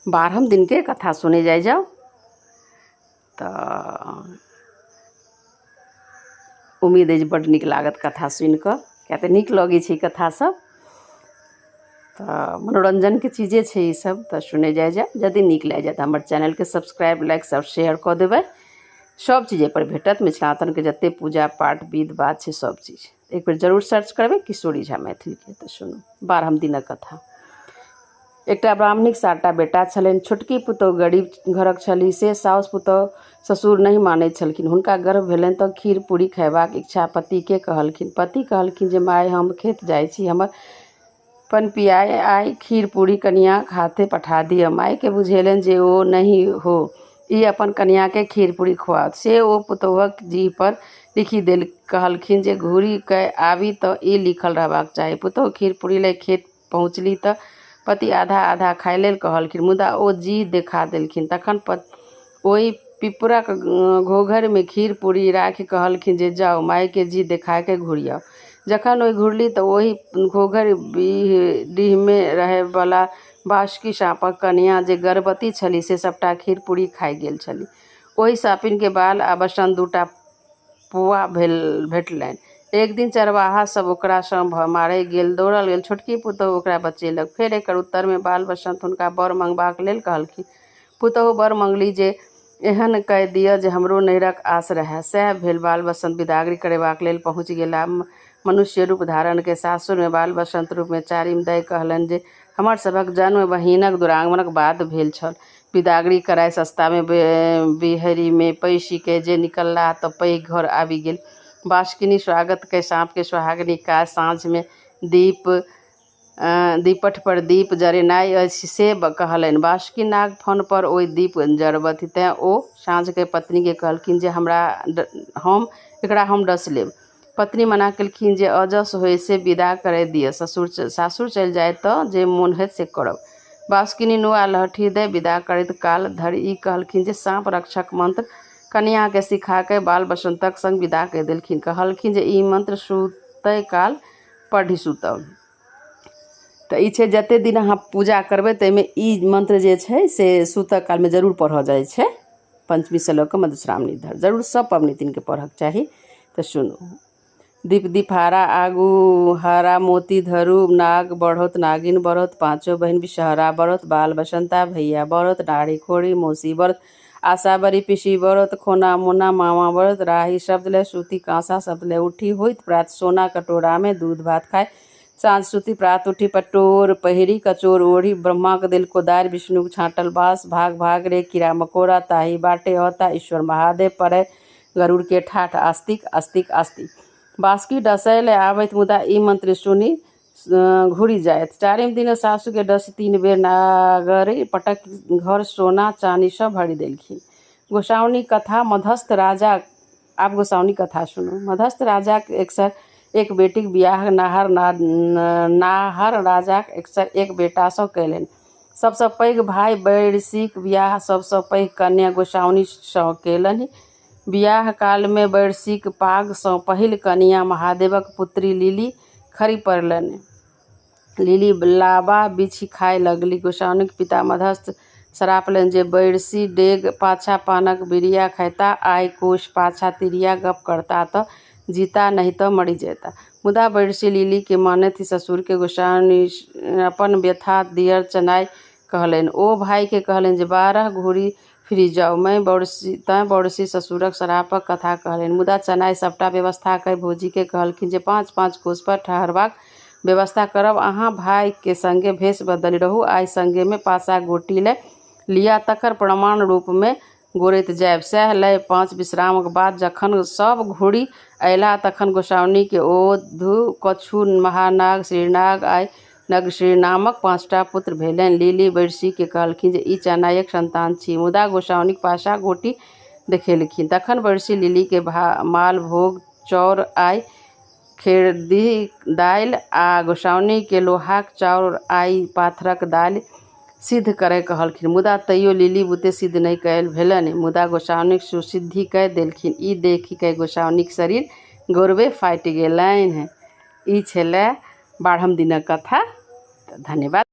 बारहम दिनके कथा सुनै जाइ जाउ। तऽ उम्मीद अछि बड्ड नीक लागत कथा सुनि कऽ, किएक तऽ नीक लगै छै कथा सब। तऽ मनोरञ्जनके चीजे छै ई सब। तऽ सुनै जाइ जाउ। यदि नीक लागि जायत, हमर चैनलके सब्सक्राइब, लाइक सब शेयर कऽ देबै। सब चीज एहिपर भेटत, मिथिलाञ्चलके जते पूजा पाठ विध बात छै सब चीज। एक बेर जरूर सर्च करबै किशोरी झा मैथिलीके। तऽ सुनू 12म दिनक कथा। एकटा ब्राह्मणीक 7टा बेटा छलनि। छोटकी पुतोहु गरीब घरक छलीह, से साउस पुतोहु ससुर नहि मानैत छलखिन। हुनका गर्भ भेलनि तऽ खीर पूरी खयबाक इच्छा पतिके कहलखिन। पति कहलखिन जे माय, हम खेत जाइ छी, हमर पनपियाइ आइ खीर पूरी कनियाँक हाथे पठा दिअ। मायके बुझेलनि जे ओ नहि हो, ई अपन कनियाँके खीर पूरी खुआओत। से ओ पुतोहुक जीह पर लिखि देल, कहलखिन जे घुरि कए आबी तऽ ई लिखल रहबाक चाही। पुतोहु खीर पूरी लए खेत पहुँचली तऽ पति आधा आधा खाय लेल कहलखिन, मुदा ओ जीह देखा देलखिन। तखन ओहि पिपरक घोघरमे खीर पूरी राखि कहलखिन जे जाउ, मायके जीह देखा कऽ घुरि आउ। जखन ओ घुरली तऽ ओहि घोघर डीहमे रहयवला बासुकी साँपक कनियाँ जे गर्भवती छली से सभटा खीर पूरी खाय गेल छली। ओहि साँपिनके बाल आ बसन्त 2टा पुआ भेटलनि। एक दिन चरवाहा सब ओकरा सँ मारय गेल दौड़ल गेल। छोटकी पुतोहु ओकरा बचेलक। फेर एकर उत्तरमे बाल बसन्त हुनका वर मँगबाक लेल कहलखिन। पुतोहु वर मँगली जे एहन कय दिअ जे हमरो नैहरक आस रहए। सएह भेल। बाल बसन्त बिदागरी करेबाक लेल पहुँचि गेलाह मनुष्य रूप धारण कय सासुरमे बाल बसन्त रूपमे। चारिम दय कहलनि जे हमर सभक जन्म बहिनक दुरागमनक बाद भेल छल। बिदागरी कराय सस्तामे बीहरिमे पैसि कय जे निकललाह तऽ पैघ घर आबि गेल। बासुकिनी स्वागत कय साँपके सोहागनी काज साँझमे दीपठ पर दीप जरेनाइ अछि से कहलनि। बासुकी नाग फन पर ओहि दीप जरबथि, तेँ ओ साँझ कय पत्नीके कहलखिन जे हम एकरा हम डसि लेब। पत्नी मना केलखिन जे अजस होय से विदा करय दिअ, सासुर चलि जायत तऽ जे मोन होयत से करब। बासुकिनी नुआ लहठी दय विदा करैत काल धरि ई कहलखिन जे साँप रक्षक मंत्र कनियाँके सिखा कय बाल बसन्तक संग विदा कय देलखिन। कहलखिन जे ई मंत्र सुतय काल पढ़ि सुतब। तऽ ई छै, जते दिन अहाँ पूजा करबै ताहिमे ई मंत्र जे छै से सुतऽ कालमे जरूर पढ़ऽ जाइ छै। पञ्चमीसँ लऽ कऽ मधुश्रावणी धरि जरूर सब पबनी दिनके पढ़ऽके चाही। तऽ सुनू। दीप दीपहारा आगू हरा मोती धरू, नाग बढ़त नागिन बढ़त, पाँचो बहिन विषहरा बढ़त, बाल बसंता भैया बढ़त, नारी खोरी मौसी बढ़त, आशा बड़ी पिसी बढ़त, खोना मोना मामा बढ़त, राही शब्द ले सूती काँसा शब्द ले उठी, होइत प्रात सोना कटोरामे दूध भात खाय, साँझ सुती प्रात उठी, पटोर पहिरी कचोर ओढ़ी, ब्रह्माके देल कोदारि विष्णुके छाँटल बाँस, भाग भाग रे कीड़ा मकोड़ा ताही बाटे औता ईश्वर महादेव पड़ै गरुड़ के ठाठ, आस्तिक आस्तिक आस्तिक। बासुकी डसय लए आबैत, मुदा ई मंत्र सुनि घुरि जाइत। चारिम दिन सासुके डसि 3 बेर नागरि पटक घर सोना चानीसँ भरि देलखिन। गोसाउनी कथा मधस्थ राजा। आब गोसाउनी कथा सुनू। मधस्थ राजाक 101 बेटीक बियाह नाहर राजाक 101 बेटासँ कयलनि। सबसँ पैघ भाय बैरसीक बियाह सबसँ पैघ कन्या गोसाउनिसँ केलनि। बियाह कालमे बैरसीक पागसँ पहिल कनियाँ महादेवक पुत्री लीली खरि पड़लनि। लीली लाबा बीछि खाय लगली। गोसाउनिक पिता मधस्थ सरापलनि जे बैरसी डेग पाछाँ पानक बिरिया खयता, आइ कोस पाछाँ तिरिया गप करता तऽ जीता नहि तऽ मरि जेता। मुदा बैरसी लीलीके मानथि ससुरके। गोसाउनि अपन व्यथा दियर चनाइ कहलनि। ओ भाइके कहलनि जे 12 घूरि फिरि जाउ। तैं बौरसी ससुरक सरापक कथा कहलनि। मुदा चनाइ सभटा व्यवस्था कय भौजीके कहलखिन जे 5-5 कोस पर ठहरबाक व्यवस्था करब, अहाँ भाइके संगे भेष बदलि रहू, आइ संगेमे पासा गोटी लय लिअ, तकर प्रमाण रूपमे गोरैत जायब। सएह लय 5 विश्रामक बाद जखन सभ घुरि अयलाह तखन गोसाउनिके ओधु, कछु, महानाग, श्रीनाग आ नगश्री नामक 5टा पुत्र भेलनि। लीली बैरसीके कहलखिन जे ई चनाइक संतान छी, मुदा गोसाउनिक पासा गोटी देखेलखिन। तखन बैरसी लीलीके मालभोग चाउर आइ खेरदीक दालि आ गोसाउनिके लोहाक चाउर आइ पाथरक दालि सिद्ध करय कहलखिन, मुदा तैयो लीली बुते सिद्ध नहि कयल भेलनि। मुदा गोसाउनिक सुसिद्धि कय देलखिन। ई देखि कय गोसाउनिक शरीर गौरवे फाटि गेलनि। ई छलै 12म दिनक कथा। धन्यवाद।